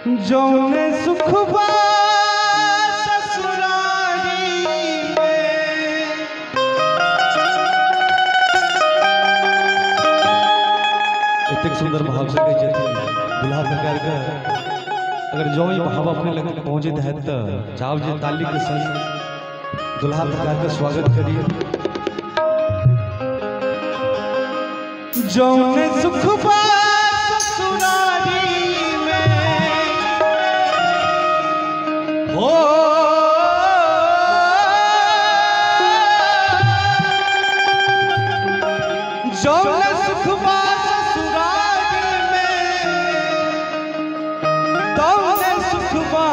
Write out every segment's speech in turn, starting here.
जौने सुखबा ससुरारी में एतेक सुंदर भाव से कहै छथिन दुल्हा सरकार के। अगर जौं ई भाव अपने लग पहुंचैत हैत त जाओ जे ताली के संग दुल्हा सरकार के स्वागत करिए। जौने सुखबा ससुरारी में हो जौने सुखबा ससुरारी में तौने सुखबा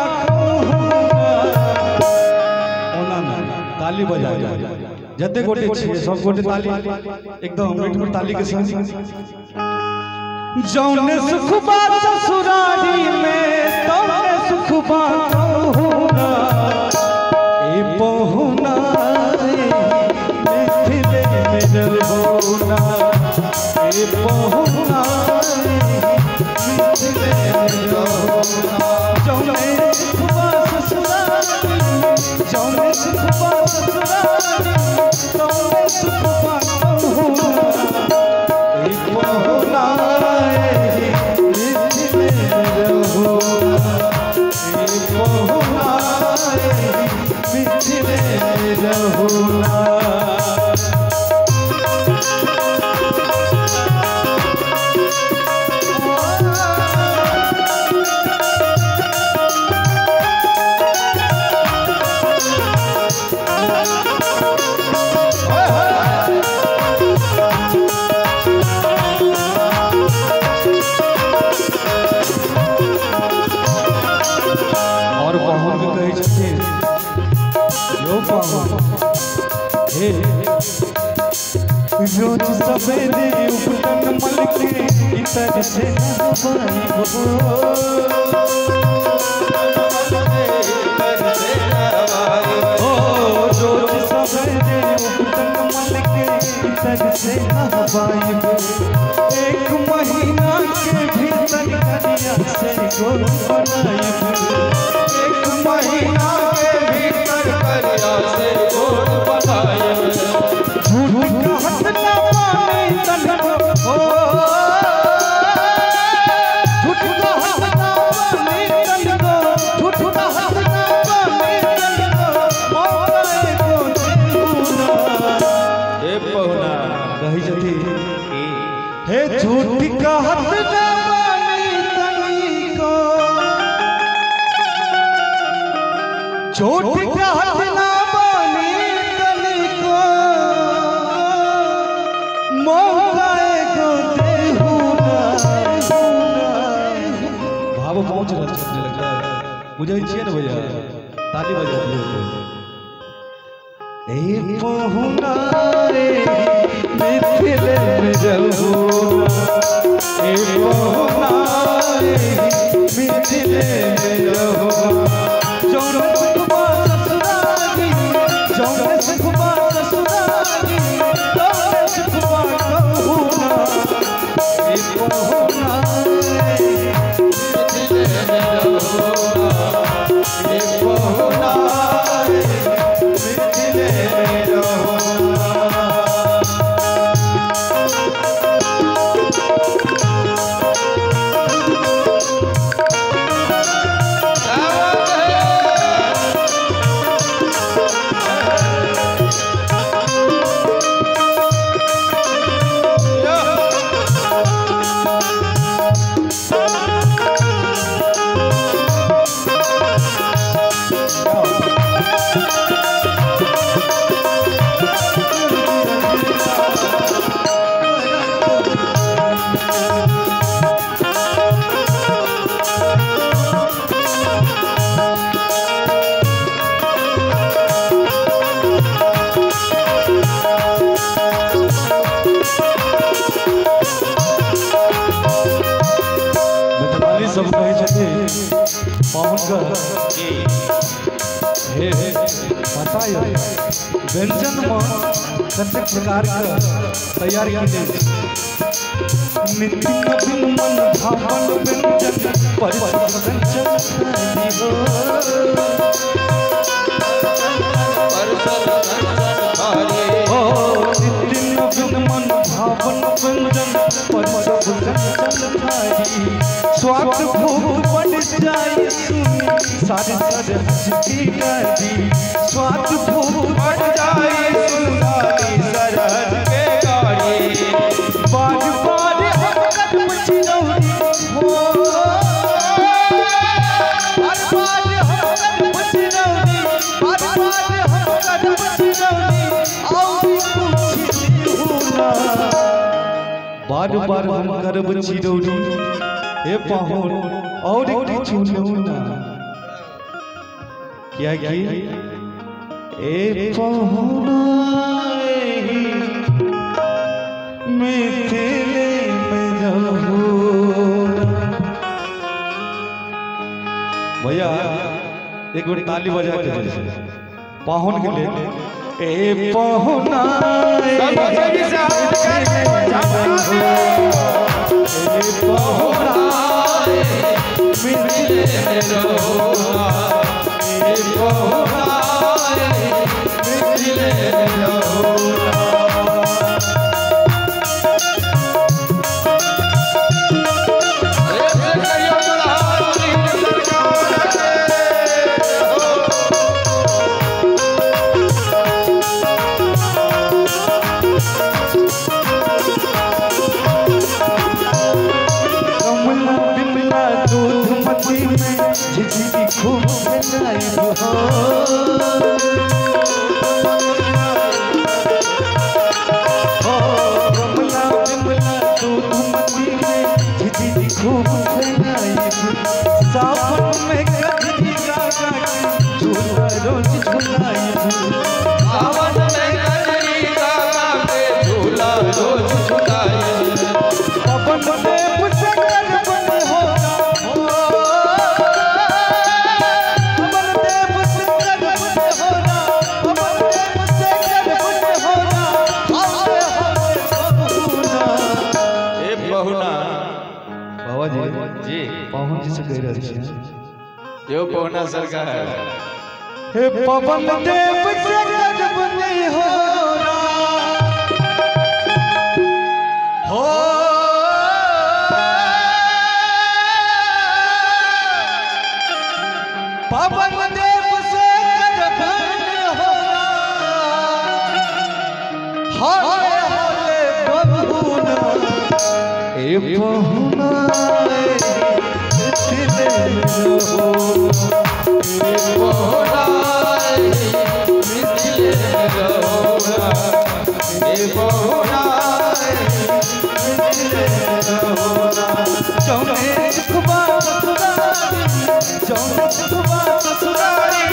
ओना ना ताली बजा जते गोटे छियै सब गोटे ताली एकदम मिट मिट ताली के संग। जौने सुखबा ससुरारी में तौने सुखबा कहुना ए पहुना मिथिले में रहुना ए पहुना मिथिले में रहुना। जौने सुखबा ससुरारी जौने सुखबा ससुरारी तौने सुखबा कहुना ए पहुना मिथिले में रहुना ए पहुना मिथिले में रहुना। और पाहुन के कहै छथिन यो पाहुन हे रोज सवेरे उपटन मलके इतर से नहवाई हो रोज सवेरे उपटन मलके इतर से नहवाई एक महीना के भीतर कनिया से गोर बनाई एक महीना के भीतर कनिया से गोर बनाई। झूठ कहत ना माने तनको हो झूठ कहत ना माने तनको झूठ कहत ना माने तनको मौका एगो देहुना हे पहुना कहै छथिन हे झूठ कहत ना माने तनको झूठ कहत ना माने तनको मौका एगो देहुना। भाव पहुंच रहल छै लगता बुझै छियै ने भैया ताली बजा दियौ। ए पहुना रे मिथिले में रहुना ए पहुना रे मिथिले में रहुना। जौने सुखबा ससुरारी जौने सुखबा ससुरारी तौने सुखबा कहुना ए पहुना रे मिथिले में रहुना ए पहुना रे मिथिले में रहुना। मिथिलानी सब कहै छथिन पाहुन के हे पता है व्यंजन में कतेक प्रकार के तैयार केने छै। नित्य नवीन मन भावन व्यंजन परसद संचन हो ओ नित्य नवीन मन भावन व्यंजन परसद संचन थारी स्वाद भोग बढ़ जाए सुनी सारे सरहज की गाड़ी स्वाद भोग बढ़ जाए सुनी सरहज के गाड़ी बार बार हम कदम चिरौरी हो बार बार हम कदम चिरौरी बार बार हम कदम चिरौरी औरी कुछ होना बार बार हम करब चिरौरी हे पाहुन और किछु ना क्या की ए पहुना मिथिले में रहू। भैया एक बार ताली बजा के पाहुन के लिए ए पहुना मिथिले में रहू ए पहुना मिथिले में रहू। सावन में कजरी गागा के झूला रोज झुलाई सावन में कजरी गागा के झूला रोज झुलाई पवन देव से करबन हो पवन देव से करबन हो पवन देव से करबन हो हौले हौले बहुना ए बहुना। बाबा जी जी पाहुन जी से कह रहे हैं यो पहुना सरकार हे पवन देव से करबन हो हो पवन देव से करबन हो हौले हौले बहुना ए बहुना मिथिले में रहो ए बहुना मिथिले में रहो ए बहुना मिथिले में रहो। जौने सुखबा ससुरारी जौने सुखबा ससुरारी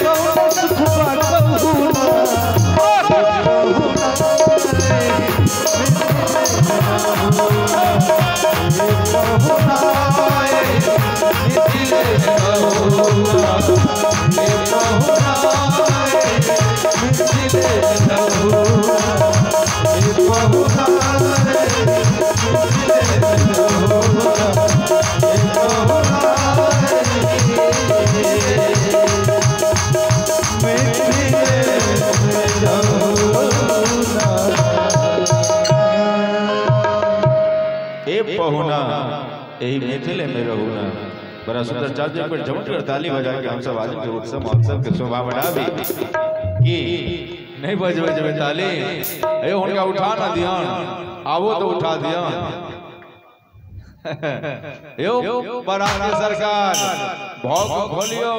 जौने सुखबा बहुना बहुना मिथिले में रहो ए बहुना मिथिले में रहो ए बहुना मिथिले में रहो ए बहुना मिथिले में रहो। ए पहुना यही मिथिले में रहू ना। बड़ा सुंदर चार पर झमट ताली बजा के हम सब आज के उत्सव महोत्सव के शोभा बढ़ावी कि नहीं बजबे जबे ताली ए हुनका उठा ना दियन आवो तो उठा दियन यो बड़ा के सरकार भौक खोलियो।